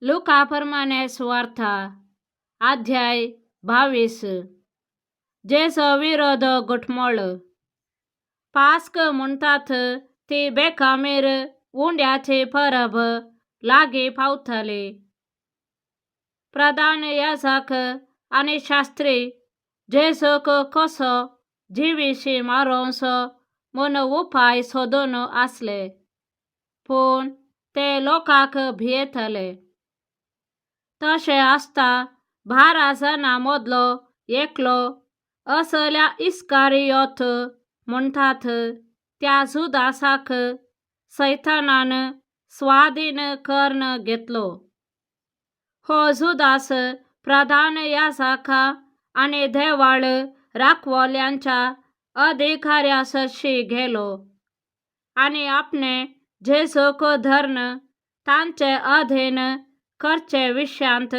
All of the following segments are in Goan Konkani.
लुका प्रमाणे सुवार्था, अध्याय 22. जेजो विरोध घुटमळ. पास्क म्हणटात ती बेकामीर उंड्याची परब लागीं पावताली. प्रधान याजक आनी शास्त्री जेजूक कसो जिविशी मारोवचो म्हूण उपाय सोदून आसले, पूण ते लोकांक भियेताले. तशें आसता 12 जाणां मदलो एकलो असल्या इस्कारियोत म्हणटात त्या जुदासाक सैतानान स्वाधीन करून घेतलो. हो जुदास प्रधान याजकां आनी देवळ राखवल्यांच्या अधिकाऱ्यां सरशीं गेलो आनी आपणे जेजूक धरून तांचे अधीन करचे विशयांत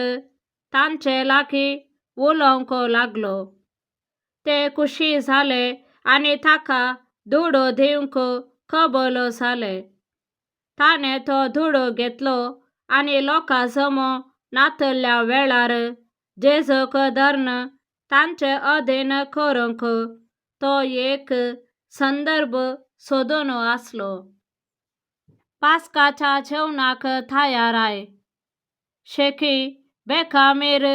तांचे लागीं उलोवंक लागलो. ते खुशी जाले आनी ताका दुडू दिवंक कबूल जाले. ताणें तो दुडू घेतलो आनी लोकां जमो नातल्या वेळार जेजूक धरून तांचे अधीन करूंक तो एक संदर्भ सोदून आसलो. पास्काच्या जेवणाक तयाराय. शेकी बेकामीर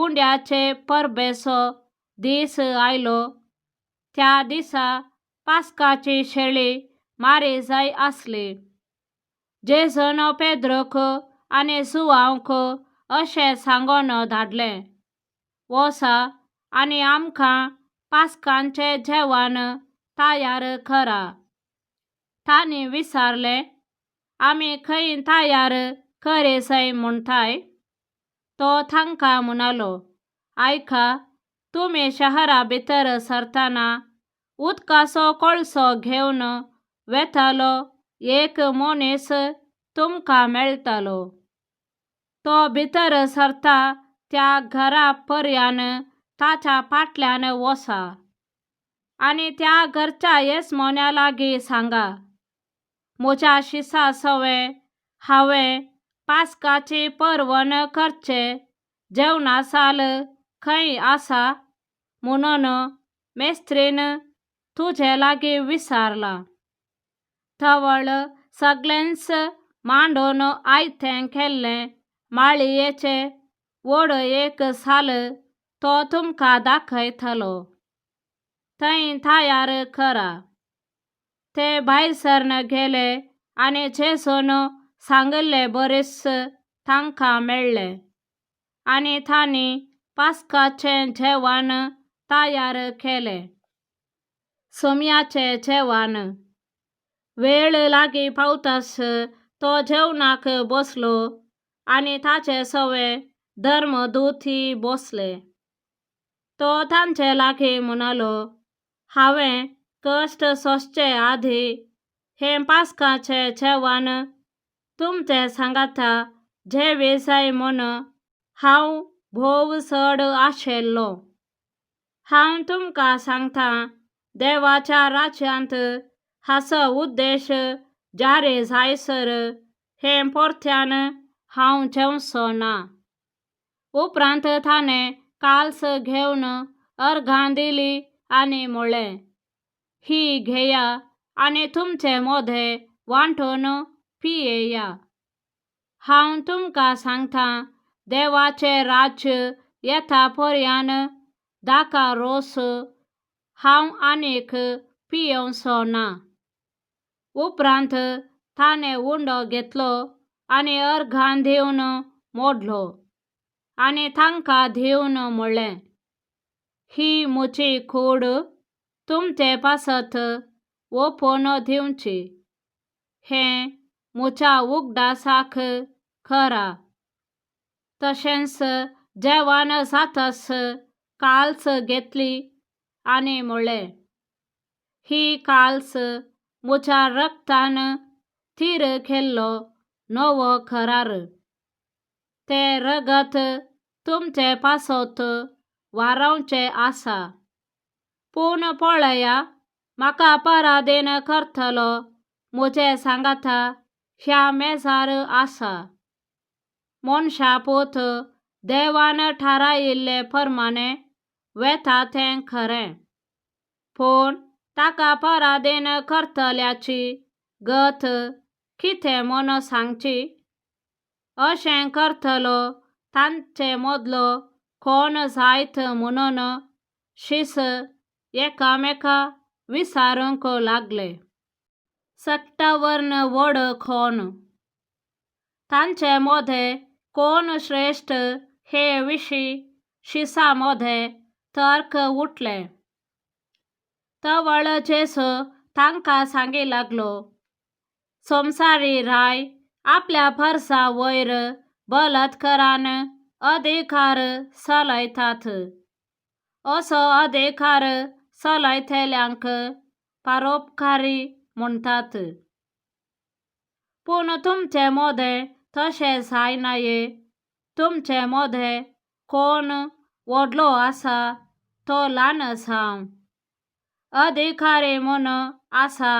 उंड्याचे परबेचो दीस आयलो. त्या दिसा पास्काची शेळी मारी जाय आसली. जेजून पेद्रूक आनी जुवांक अशें सांगून धाडलें, वसा आनी आमकां पास्कांचें जेवण तयार करा. तांणी विचारलें, आमी खंय तयार करीजाय म्हणटाय? तो तांकां म्हणालो, आयका, तुमी शहरा भितर सरतना उदकाचो कळसो घेवन वेतालो एक मनीस तुमकां मेळटलो. तो भितर सरता त्या घरा पर्यान ताच्या फाटल्यान वसा आनी त्या घरच्या येसमोन्या लागीं सांगा, म्हज्या शिसा सवें हांवें पास्काची परवण करचें जेवणासाल खंय आसा म्हणून मेस्त्रीन तुजे लागीं विचारलां. तवळ सगळेंच मांडून आयतें केल्लें माळयेचें व्हड एक साल तो तुमकां दाखयतलो. थंय तयार करा. ते भायर सरन गेले आनी जेजून सांगिल्ले बरीच तांकां मेळ्ळें आनी तांणी पास्काचें जेवण तयार केलें. सोम्याचें जेवण. वेळ लागीं पावतास तो जेवणाक बसलो आनी ताचे सवे धर्मदूती बसले. तो तांचे लागीं म्हणालो, हांवें कश्ट सोंसचे आदीं हें पास्काचें जेवण तुमचे सांगाता जेवी जाय म्हूण हांव भोव चड आशेल्लो. हांव तुमकां सांगतां, देवाच्या राज्यांत हाचो उद्देश जारी जायसर हें परत्यान हांव जेवचो ना. उपरांत ताणें काल्स घेवन अर्घां दिली आनी म्हळें, ही घेया आनी तुमचे मदें वांटून पियेया. हांव तुमकां सांगतां, देवाचें राज्य येता पर्यान दाका रोस हांव आनीक पियेवचो ना. उपरांत ताणें उंडो घेतलो आनी अर्घां दिवन मोडलो आनी तांकां दिवन म्हळें, ही म्हजी कूड तुमचे पासत ओपून दिवची. हें म्हज्या उगडासाक करा. तशेंच जेवण जातच काल्स घेतली आनी म्हळें, ही काल्स म्हज्या रक्तान थीर केल्लो नवो करार. तें रगत तुमचे पासत वारोवचें आसा. पूण पळया, म्हाका पराधीन करतलो म्हजें सांगाता ह्या मेजार आसा. मनशापूत देवान थारायिल्ले प्रमाणें वता तें खरें, पूण ताका पराधीन करतल्याची गत कितें म्हूण सांगची? अशें करतलो तांचे मदलो कोण जायत म्हणून शीस एकामेका विचारूंक लागले. सगटावर्ण व्हड कोण? तांचे मदें कोण श्रेश्ठ हे विशीं शिसां मदें तर्क उठले. तवळ जेजू तांकां सांगी लागलो, संवसारी राय आपल्या परसा वयर बलात्कारान अधिकार चलयतात. असो अधिकार चलयतल्यांक परोपकारी म्हणटात. पूण तुमचे मदें तशें जायनाये. तुमचे मदें कोण व्हडलो आसा तो ल्हान जावं, अधिकारी म्हूण आसा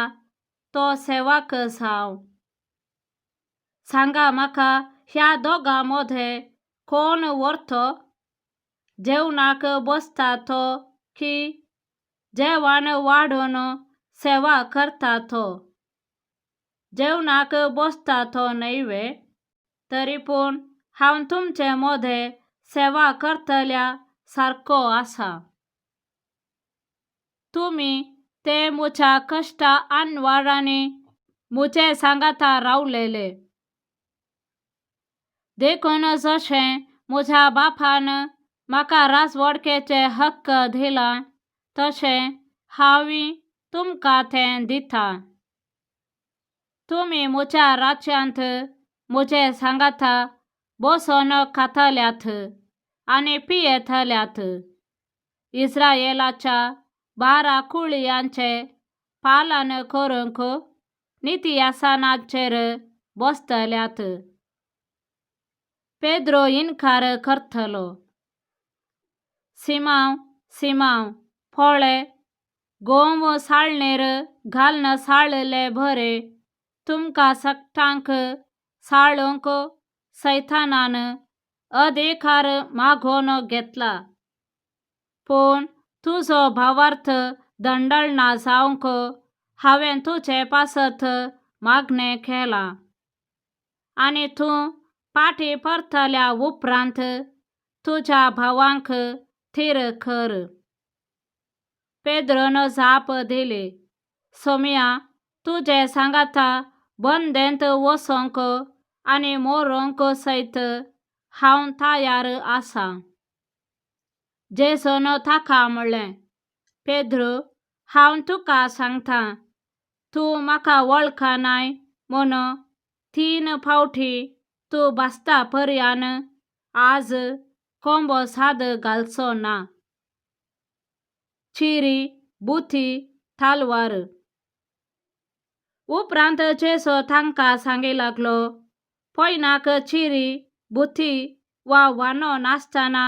तो सेवक जावं. सांगा म्हाका, ह्या दोगां मदें कोण व्हरतो? जेवणाक बसता तो की जेवण वाडून सेवा करता तो? जेवणाक बसता तो न्हय वे? तरी पूण हांव तुमचे मदें सेवा करतल्या सारको आसा. तुमी ते म्हज्या कश्टा अनवारांनी म्हजे सांगाता रावलेले. देखून जशें म्हज्या बापान म्हाका राजवटकेचें हक्क दिलां तशें हांवूय तुमकां तें दितां. तुमी म्हज्या राज्यांत म्हजे सांगाता बसून खातल्यात आनी पियेतल्यात. इस्रायेलाच्या 12 कुळयांचें पालन करूंक नितिहासनाचेर बसतल्यात. पेद्रो इनकार करतलो. सिमांव, सिमांव, पळय, गोंव साळणेर घालून साळिल्ले बरे तुमकां सगटांक साळूंक सैतानान अधिकार मागून घेतला. पूण तुजो भावार्थ दंडळना जावंक हांवें तुजे पासत मागणें केलां. आनी तूं फाटीं परतल्या उपरांत तुज्या भावांक थीर कर. पेद्रोन जाप दिली, सोमया, तुजे सांगाता बंदेंत वचूंक आनी मरूंक सयत हांव तयार आसां. जेजून ताका म्हणलें, पेद्रो, हांव तुका सांगतां, तूं म्हाका वळखनाय म्हूण 3 फावटी तूं भासता पर्यान आज कोंबो साद घालचो ना. चिरी, बुती, तलवार. उपरांत जेजू तांकां सांगी लागलो, पयनाक चिरी, बुती वा वानो नासतना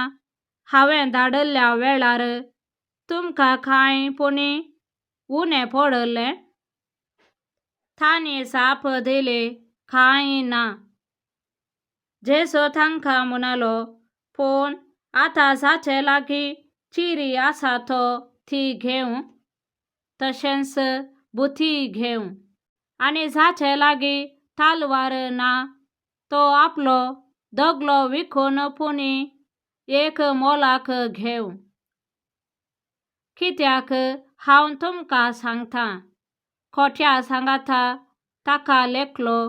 हांवें धाडिल्ल्या वेळार तुमकां कांय पुणी उणें पडिल्लें? तांणी जाप दिली, कांय ना. जेजू तांकां म्हणालो, पूण आतां जाचे लागीं चिरी आसा तो ती घेवं, तशेंच बुतीय घेवं. आनी जाचे लागीं तलवार ना तो आपलो दगलो विकून पुणी एक मोलाक घेवं. कित्याक हांव तुमकां सांगतां, खोट्या सांगाता ताका लेखलो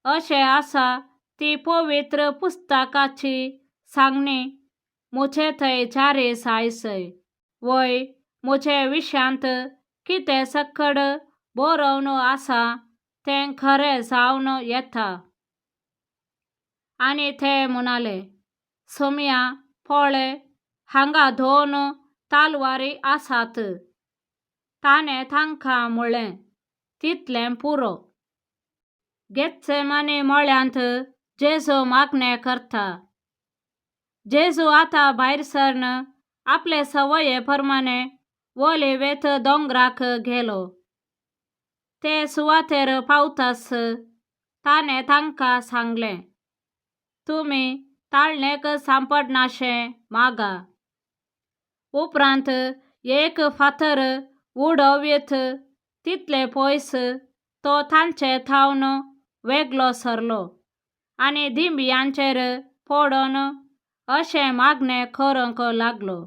अशें आसा ती पवित्र पुस्तकाची सांगणी म्हजे थंय जारी जायसय. वय म्हजे विशयांत कितें सकड बरोवन आसा तें खरें जावन येता. आनी ते म्हणाले, सोमया, पळय, हांगा 2 तलवारी आसात. ताणें तांकां म्हणलें, तितलें पुरो. गेत्सेमनी मळ्यांत जेजू मागणें करता. जेजू आतां भायर सरन आपले संवये प्रमाणें ओलिवेत दोंगराक गेलो. ते सुवातेर पावताच ताणें तांकां सांगलें, तुमी ताळणेक सांपडनाशें मागा. उपरांत एक फातर उडोवयत तितले पयस तो तांचे थावन वेगळो सरलो आनी दिंब्यांचेर पडून अशें मागणें करूंक लागलो,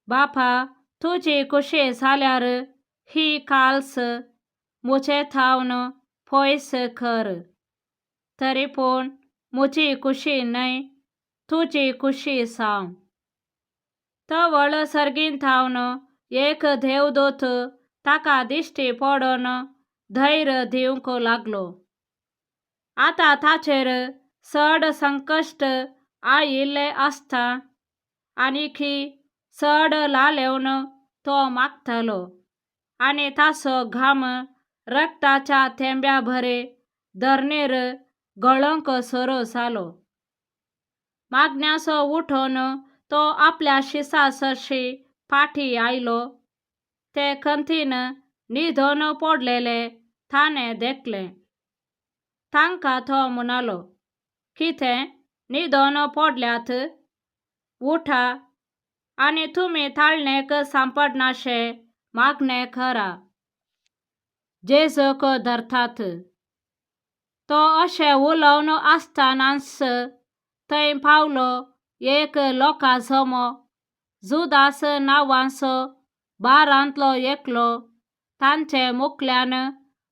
बापा, तुजी खुशी जाल्यार ही काल्स म्हजे थावन पयस कर, तरी पूण म्हजी खुशी न्हय, तुजी खुशी जावं. तवळ सर्गीन थावन एक देवदूत ताका दिश्टी पडून धैर्य दिवंक लागलो. आतां ताचेर चड संकश्ट आयिल्लें आसता आनीकी चड लालेवन तो मागतालो आनी ताचो घाम रक्ताच्या थेंब्या बरे धरणीर गळोवंक सुरू जालो. मागण्याचो उठून तो आपल्या शिसा सरशी फाटीं आयलो. ते खंतीन न्हिदून पडलेले ताणें देखलें. तांकां तो म्हणालो, कितें न्हिदून पडल्यात? उठा आनी तुमी ताळणेक सांपडनाशें मागणें करा. जेजूक धरतात. तो अशें उलोवन आसतनाच थंय पावलो एक लोकां जमो. जुदास नांवाचो बारांतलो एकलो तांचे मुखल्यान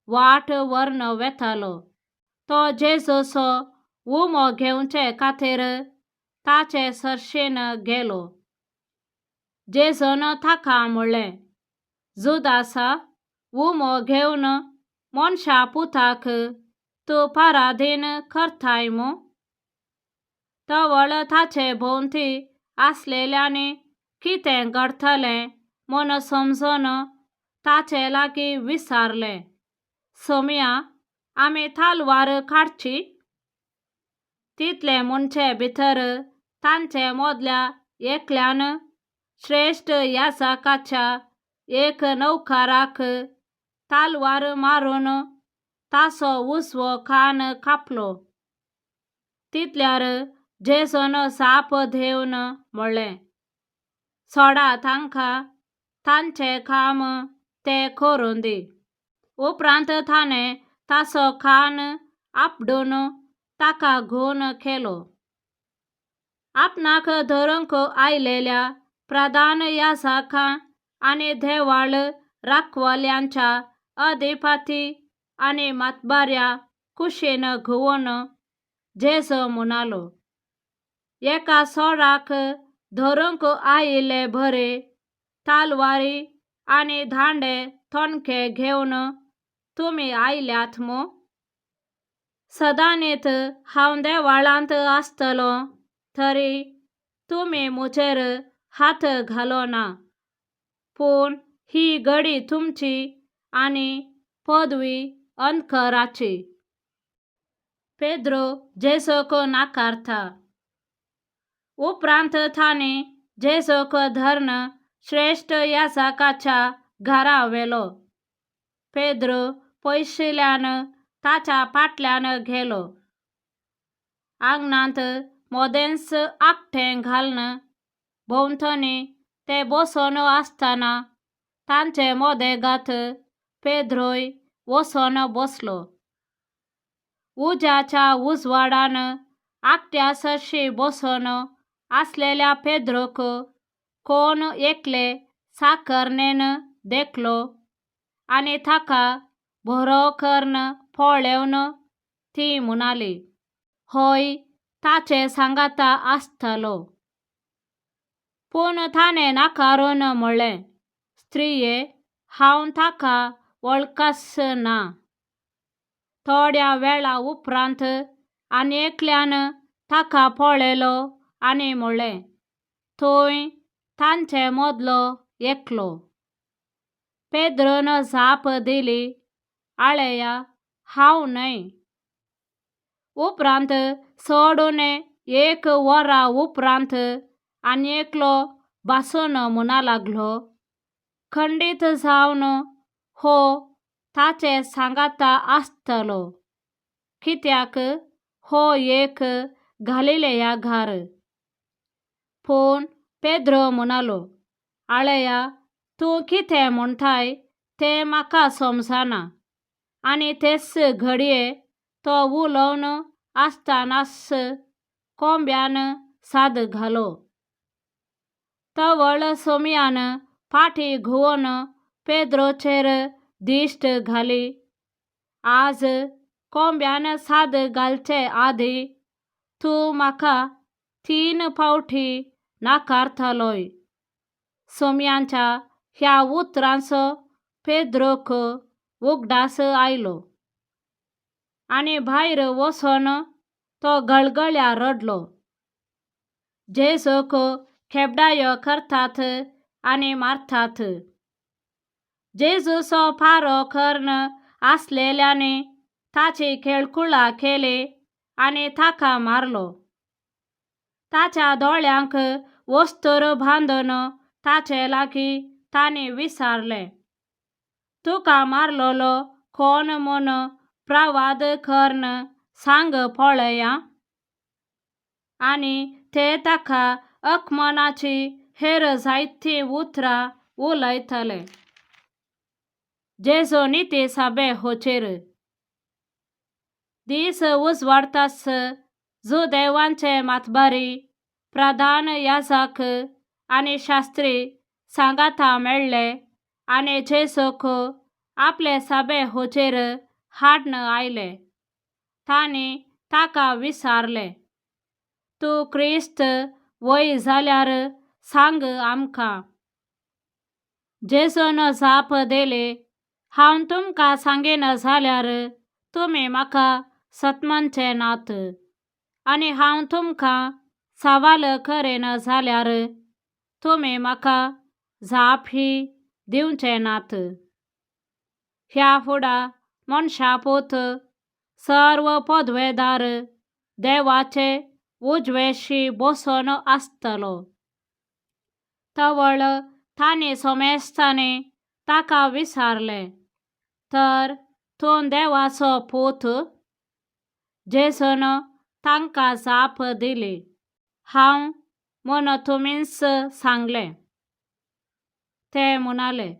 वाट व्हरून वेतालो. तो जेजूचो उमो घेवचे खातीर ताचे सरशीन गेलो. जेजून ताका म्हणलें, जुदासा, उमो घेवन मनशा पुताक तूं परादीन करताय मूं? तवळ ताचे भोंवती आसलेल्यांनी कितें घडटलें म्हूण समजून ताचे लागीं विचारलें, सोमया, आमी तलवार काडची? तितले म्हणचे भितर तांचे मदल्या एकल्यान श्रेश्ठ याजकाच्या एक नौकराक तलवार मारून ताचो उजवो कान कापलो. तितल्यार जेजून जाप दिवन म्हणलें, सोडा तांकां, तांचें काम ते करूं दी. उपरांत ताणें ताचो कान आपडून ताका खून केलो. आपणाक धरूंक आयलेल्या प्रधान याजकां आनी देवाळ राखवाल्यांच्या अधिपती आनी मातबाऱ्या कुशीन घुंवून जेजू म्हणालो, एका चोराक धरूंक आयिल्ले बरे तलवारी आनी दांडे तोणके घेवन तुमी आयल्यात मूं? सदांनीत हांव देवाळांत आसतलो, तरी तुमी म्हजेर हात घालो ना. पूण ही घडी तुमची आनी पदवी अंधकाराची. पेद्रू जेजूक नाकारता. उपरांत तांणी जेजूक धरून श्रेश्ठ याजकाच्या घरा व्हेलो. पेद्रू पयशिल्ल्यान ताच्या फाटल्यान गेलो. आंगणांत मदेंच आगटें घालून भोंवतणी ते बसून आसतना तांचे मदेगात पेद्रूय वचून बसलो. उज्याच्या उजवाडान आगट्या सरशी बसून आसलेल्या पेद्रूक कोण एकले साकरणेन देखलो आनी ताका बरो करून पळोवन ती म्हणाली, हय, ताचे सांगाता आसतलो. पूण ताणें नाकारून म्हणलें, स्त्रिये, हांव ताका वळखच ना. थोड्या वेळा उपरांत आनी एकल्यान ताका पळयलो आनी म्हणलें, तूंय तांचे मदलो एकलो. पेद्रून जाप दिली, आळया, हांव न्हय. उपरांत चड उणें एक वरा उपरांत आनी एकलो भासून म्हणा लागलो, खंडीत जावन हो ताचे सांगाता आसतलो, कित्याक हो एक गालिलेया घार. पूण पेद्रो म्हणालो, आळया, तूं कितें म्हणटाय तें म्हाका समजना. आनी तेच घडये तो उलोवन आसतनाच कोंब्यान साद घालो. तवळ सोमयान फाटी घुंवून पेद्रोचेर दिश्ट घाली. आज कोंब्यान साद घालचे आदीं तूं म्हाका 3 फावटी नाकारतलोय. सोमयांच्या ह्या उतरांचो पेद्रोक उगडास आयलो आनी भायर वचून तो गळगळ्या रडलो. जेजूक खेबडायो करतात आनी मारतात. जेजूचो पारो करून आसलेल्यांनी ताची खेळकुळा केली आनी ताका मारलो. ताच्या दोळ्यांक वस्त्र बांदून ताचे लागीं तांणी विचारलें, तुका मारलेलो कोण म्हूण प्रवाद करून सांग पळया. आनी ते ताका अकमनाची हेर जायतीं उतरां उलयतले. जेजू निती सभे होचेर. दीस उजवाडताच जुदेवांचे मातबारी, प्रधान याजक आनी शास्त्री सांगाता मेळ्ळे आनी जेजूक आपले सभे होचेर हाडून आयले. तांणी ताका विचारलें, तूं क्रिस्त वय जाल्यार सांग आमकां. जेजून जाप दिली, हांव तुमकां सांगिना जाल्यार तुमी म्हाका सतमनचे नात, आनी हांव तुमकां सवाल करिना जाल्यार तुमी म्हाका जाप ही दिवचे नात. ह्या फुडा मनशा पूत सर्व पदवेदार देवाचे उजवेशी बसून आसतलो. तवळ तांणी सोमेस्तांनी ताका विचारलें, तर तूं देवाचो पूत? जेजून तांकां जाप दिली, हांव म्हूण तुमीच सांगलें. ते म्हणाले,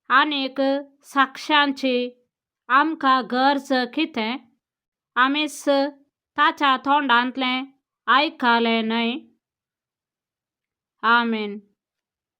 आनीक साक्षांची आमकां गरज कितें? आमीच ताच्या तोंडांतलें आयकलें न्हय? आमेन.